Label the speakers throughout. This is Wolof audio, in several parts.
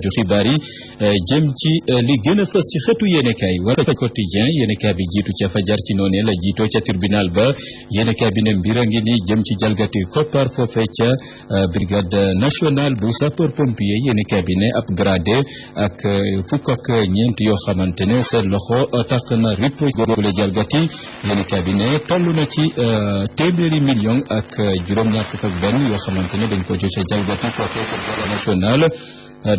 Speaker 1: xaaju xibaar yi jëm ci li gën a fës ci xëtu yéenekaay Walf Quotidien yéenekaay bi jiitu ca fajar ci noonu la jiitoo ca tribunal ba yéenekaay bi ne mbir a ngi ni jëm ci jalgati koppar foofe ca brigade nationale bu sapeur pompier yéenekaay bi ne ab gradé ak fukk ak ñeent yoo xamante ne seen loxo tax na ripp googule jalgati yéenekaay bi ne toll na ci téeméeri million ak juróom-ñaar fukk ak benn yoo xamante ne dañ ko joxe jalgati foofe ca brigade nationale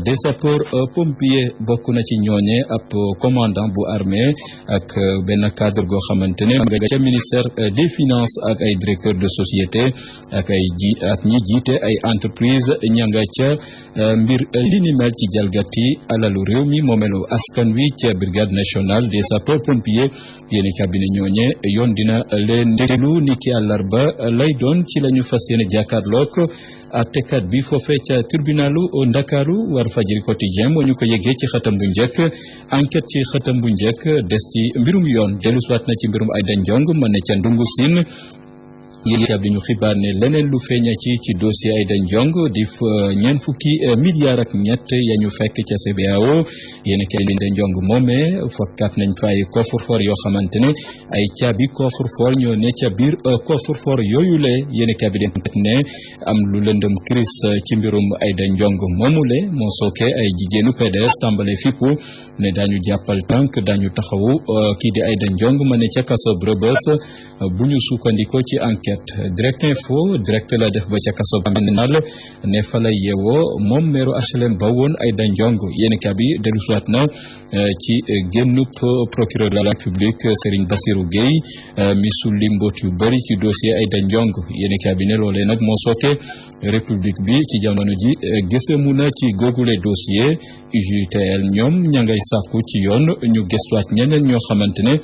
Speaker 1: des sapeurs pompiers bokk na ci ñooñe ab commandant bu armée ak benn cadre goo xamante ne nga ca ministère des finances ak ay directeur de société ak ñi jiite ay entreprise ña nga ca mbir li ni mel ci jalgati alalu réew mi moomelu askan wi ca brigade nationale des sapeurs pompiers yéeni cabinet ñooñe yoon dina leen déglu ni ki àllarba lay doon ci la ñu fas yéene jàkkaarloog àttekat bi foofee ca tribunalu Ndakaaru Walfadjri Quotidien moo ñu ko yëgee ci xëtam bu njëkk enquête ci xëtam bu njëkk des ci mbirum yoon dellu siwaat na ci mbirum Aïda Ndiong mën ne ca ndungu siin yéen bi ñu xibaar ne leneen lu feeña ci dossier Aïda Ndiong di ñeent fukki milliards ak ñett ya ñu fekk ca CBAO yéen kay Aïda Ndiong moomee fokkaat nañ fa ay coffre-fort yoo xamante ne ay caabi coffre-fort ñoo ne ca biir coffre-fort yooyu le yéen kay bi ne am lu lëndëm crise ci mbirum Aïda Ndiong moomule moo sooke ay jigéenu PDS tàmbale fippu ne daañu jàppal tànk daañu taxawu kii di Aïda Ndiong ma ne ca kaso Rebeuss bu ñu sukkandikoo ci enquête direct info direct la def ba ca kaso nal ne fa lay yeewoo moom meeru HLM ba woon Aïda Ndiong yéeni ka bi dellu suwaat na ci génnub procureur de la République Serigne Bassirou Gueye mi sulli mboot yu bëri ci dossier Aïda Ndiong yéeni ka bi ne loolee nag moo sooke république bi ci jamono ji gësamu na ci googule dossier UJTL ñoom ña ngay sàkku ci yoon ñu gëstuwaat ñeneen ñoo xamante ne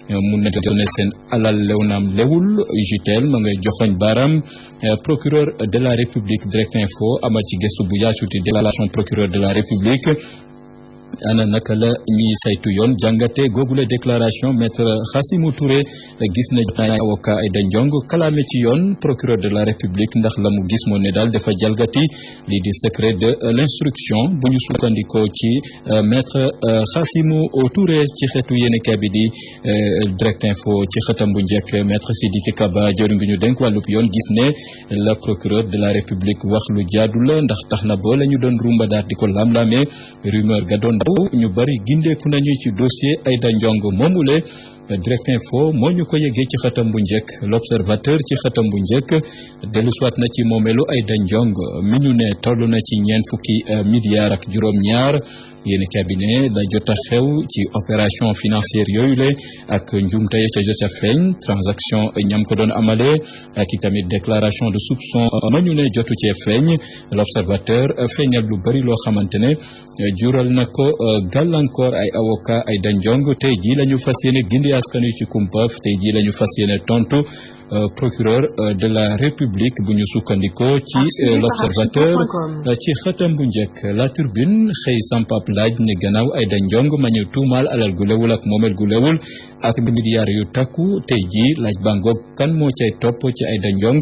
Speaker 1: mun na doone seen alal lew naam lewul UJTL ma ngay joxoñ baaraam procureur de la République direct info amal ci gëstu bu yaatu ci déclaration procureur de la République ana naka la ñuy saytu yoon jàngate googule déclaration maître Khassimou Touré gis na jotaay avocat Aïda Ndiong kalaame ci yoon procureur de la République ndax la mu gis moo ne daal dafa jalgati lii di secret de l'instruction bu ñu sukkandikoo ci maître Khassimou Touré ci xeetu yéenekaay bi di direct info ci xëtam bu njëkk maître Sidiki Kaba jëriñ ngi ñu dénk wàllub yoon gis ne la procureur de la République wax lu jaadu la ndax tax na ba la ñu doon rumba daal di ko lam-lamee rumeur ga doon ñu bari gindeeku nañu ci dossier Aïda Ndiong moomule direct info moo ñu ko yëgee ci xëtam bu njëkk l'observateur ci xëtam bu njëkk dellu soit na ci moomeelu Aïda Ndiong mi ñu ne toll na ci ñeent fukki milliards ak juróom-ñaar yéen cabinet da jot a xew ci opération financière yooyu le ak njumte ya ca jot a feeñ transaction ñam ko doon amale ak itamit déclaration de soupçon ma ñu ne jotu cee feeñ l'observateur feeñal lu bari loo xamante ne jural na ko gàllankoor ay avocat Aïda Ndiong tey jii la ñu fas yéene gindi askan wi ci kumpaf tey jii la ñu fas yéene tontu procureur de la République bu ñu sukkandikoo ci l'observateur ci xëtam bu njëkk la Tribune xëy sampap laaj ne gannaaw Aïda Ndiong ma ñu tuumaal alal gu lewul ak moomel gu lewul ak milliards yu takku tey jii laaj bangoog kan moo cay topp ci Aïda Ndiong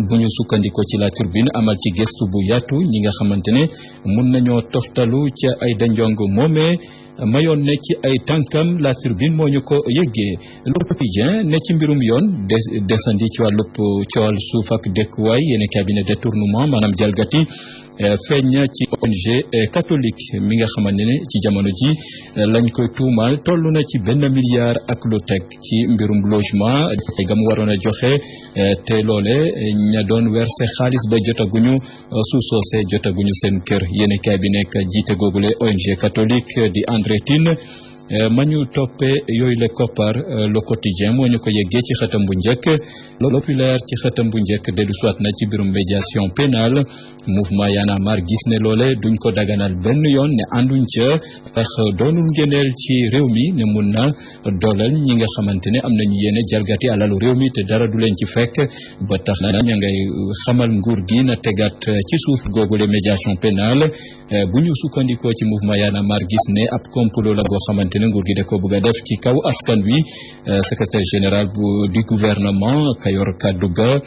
Speaker 1: bu ñu sukkandikoo ci la Tribune amal ci gëstu bu yaatu ñi nga xamante ne mun nañoo toftalu ca Aïda Ndiong moomee mayoon ne ci ay tànkam la Tribune moo ñu ko yëggee Le Quotidien ne ci mbirum yoon desandi ci wàllub coowal suuf ak dëkkuwaay yéen cabinet détournement maanaam jalgati feeñ ci ONG catholique mi nga xamante ne ci jamono ji lañ koy tuumaal toll na ci benn milliard ak lu teg ci mbirum logement ga mu waroon a joxe te loole ña doon verser xaalis ba jotaguñu suuf soose jotaguñu seen kër yéen cabinet jiite googule ONG catholique di André Tine ma ñu toppee yooyu le koppar Le Quotidien moo ñu ko yeggee ci xëtam bu njëkk Populaire ci xëtam bu njëkk dellu soit na ci birum médiation pénale mouvement Y'en a marre gis ne loole duñ ko daganal benn yoon ne ànduñ ca tax doonul ngëneel ci réew mi ne mun na dooleel ñi nga xamante ne am nañu yéene jalgati alalu réew mi te dara du leen ci fekk ba tax na ña ngay xamal nguur gi na tegaat ci suuf googule médiation pénale bu ñu sukkandikoo ci mouvement Y'en a marre gis ne ab complot la goo xamante ne nguur gi da ko bëgg a def ci kaw askan wi secrétaire général du gouvernement Kayor Kadduga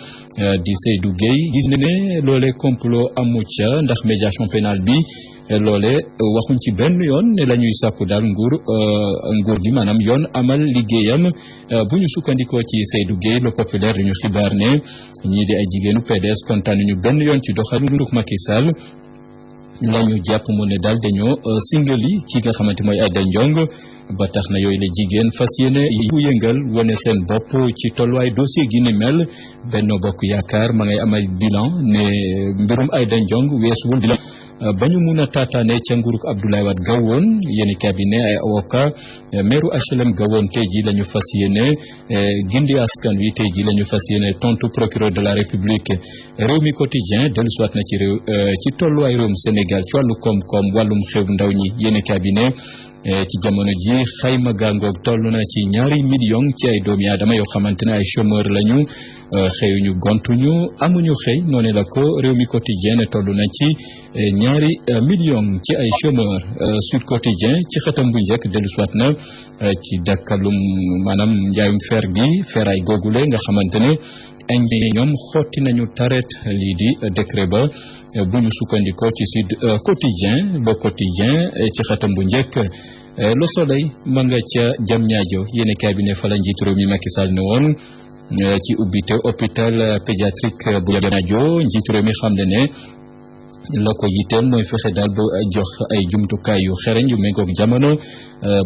Speaker 1: di Seydou Gueye gis ne loolee complot diisoo amu ca ndax médiation pénale bi loole waxuñ ci benn yoon ne la ñuy sàkku daal nguur gi maanaam yoon amal liggéeyam bu ñu sukkandikoo ci Seydou Gueye Le Populaire di ñu xibaar ne ñii di ay jigéenu PDS kontaan ñu benn yoon ci doxalinu nguurug Macky Sall lañu jàpp mu ne daal dañoo singali ki nga xamante mooy Aïda Ndiong ba tax na yooyu la jigéen fas yéene bu yëngal wane seen bopp ci tolluwaay dossier gi ni mel Benno Bokk Yaakaar ma ngay amal bilan ne mbirum Aïda Ndiong weesuwul bilan ba ñu mun a taataane ca nguurug Abdoulaye Wade gawoon yéeni cabinet ay avocat maire HLM gawoon tey ji la ñu fas yéene gindi askan wi tey ji la ñu fas yéene tontu procureur de la République réew mi quotidien dellu siwaat na ci tolluwaay réewum Sénégal ci wàllu koom-koom wàllum xew ndaw ñi yéeni cabinet ci jamono ji xayma gàngoog toll na ci 2 millions ci ay doomi aadama yoo xamante ne ay chômeur lañu xëyuñu gontuñu amuñu xëy noonu la ko réew mi quotidien ne toll na ci 2 millions ci ay chômeur Sud Quotidien ci xëtam bu njëkk dellu soit na ci dakkalum maanaam njaayum fer gi feray googule nga xamante ne ñoom xotti nañu taret lii di décret ba bu ñu sukkandikoo ci Sud Quotidien Le Quotidien ci xatam bu njëkk Le Soleil ma nga ca Diamniadio yéene cabinet fa la njiitu réew mi Macky Sall ne woon ci ubbite hôpital pédiatrique bu Diamniadio njiitu réew mi xam ne la ko yitteel mooy fexe daal ba jox ay jumtukaay yu xereñ yu méngoog jamono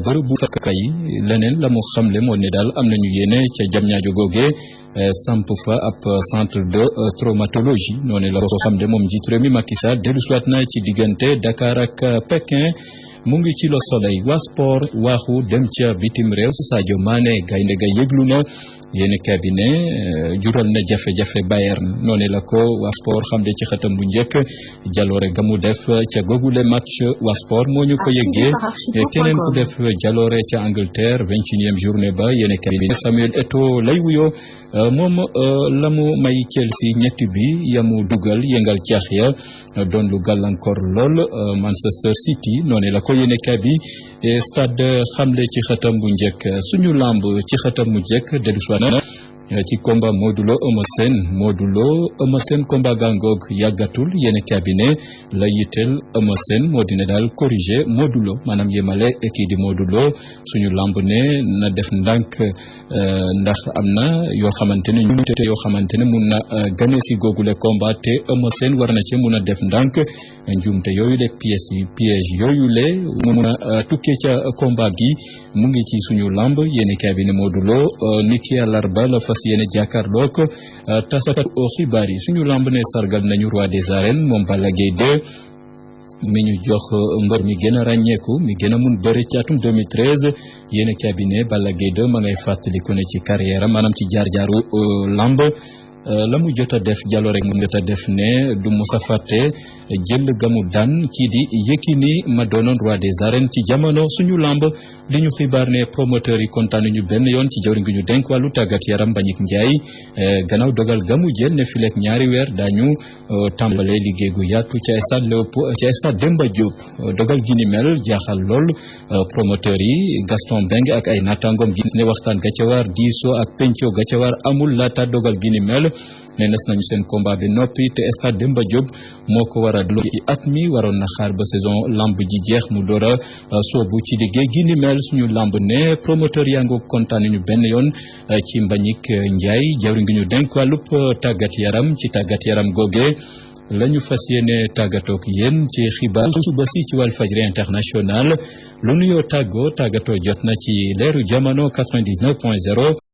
Speaker 1: bërëb bu fakka yi leneen la mu xamle moo ne daal am nañu yéene ca Diamniadio googee samp fa ab centre de traumatologie noonu la ko xamle moom njiitu réew mi Macky Sall dellu siwaat na ci diggante Dakar ak Pékin mu ngi ci Le Soleil waa sport waaxu dem ca bitim réew Sadio Mané gaynde ga yëglu na yéeni cabinet jural na jafe-jafe Bayern noonu la ko waa sport xam de ci xatam bu njëkk jaloore ga mu def ca gogule match waa sport moo ñu ko yëggee keneen ku def jaloore ca Angleterre 21e journée ba yéeni cabinet Samuel Eto'o lay wuyoo moom la mu may Chelsea ñetti bi yamu dugal yëngal caax ya doon lu gàllankoor lool Manchester City noonu la ko yéene kabi stade xamle ci xatam bu njëkk suñu lamb ci xatam bu njëkk dellu na ci combat Modou Lo Eumeu Sène combat gàngoog yàggatul yéene cabinet la yitteel Eumeu Sène moo dina daal corriger Modou Lo maanaam yemale kii di Modou Lo suñu lamb ne na def ndànk ndax am na yoo xamante ne ñu te yoo xamante ne mun na gane si googule combat te Eumeu Sène war na ci mun a def ndànk njuumte yooyu le piège yooyu le mun a tukkee ca combat gi mu ngi ci suñu lamb yéene cabinet Modou Lo niki àllarba la fas yéene jàkkaarloog tasakatu xibaar yi suñu lamb ne sargal nañu roi des arènes moom Balla Gaye 2 mi ñu jox mbër mi gën a ràññeeku mi gën a mun bëri ci atum 2013 yéene cabinet Balla Gaye 2 ma ngay fàttaliku ne ci carrière am maanaam ci jaar-jaaru lamb la mu jot a def jalo rek mu jot a def ne du musa fàtte jël gamu daan kii di Yékini ma doonoon roi des arènes ci jamono suñu lamb li ñu xibaar ne promoteur yi kontaan ñu benn yoon ci jawriñ gi ñu denk wàllu tàggat yaram Mbagnick Ndiaye gannaaw dogal gamu jël ne fileek 2 weer daañu tàmbale liggéey gu yaatu ca stade Demba Diop dogal gi ni mel jaaxal lool promoteur yi Gaston Mbengue ak ay naataangoom gis ne waxtaan ga ca war diisoo ak penco ga ca war amul laata dogal gi ni mel ne nes nañu seen combat bi noppi te stade Demba Diop moo ko war a dlo ci at mi waroon na xaar ba saison lamb ji jeex mu door a soobu ci liggéey gi ni mel suñu lamb ne promoteur yaa ngi kontaan ñu benn yoon ci Mbagnick Ndiaye jawriñ gi ñu denk wàllub tàggat yaram ci tàggat yaram googe lañu fas yéene tàggatoog yéen ci xibaar suba si ci Walfadjri International lu nuyoo tàggatoo jot na ci leeru jamono 99.0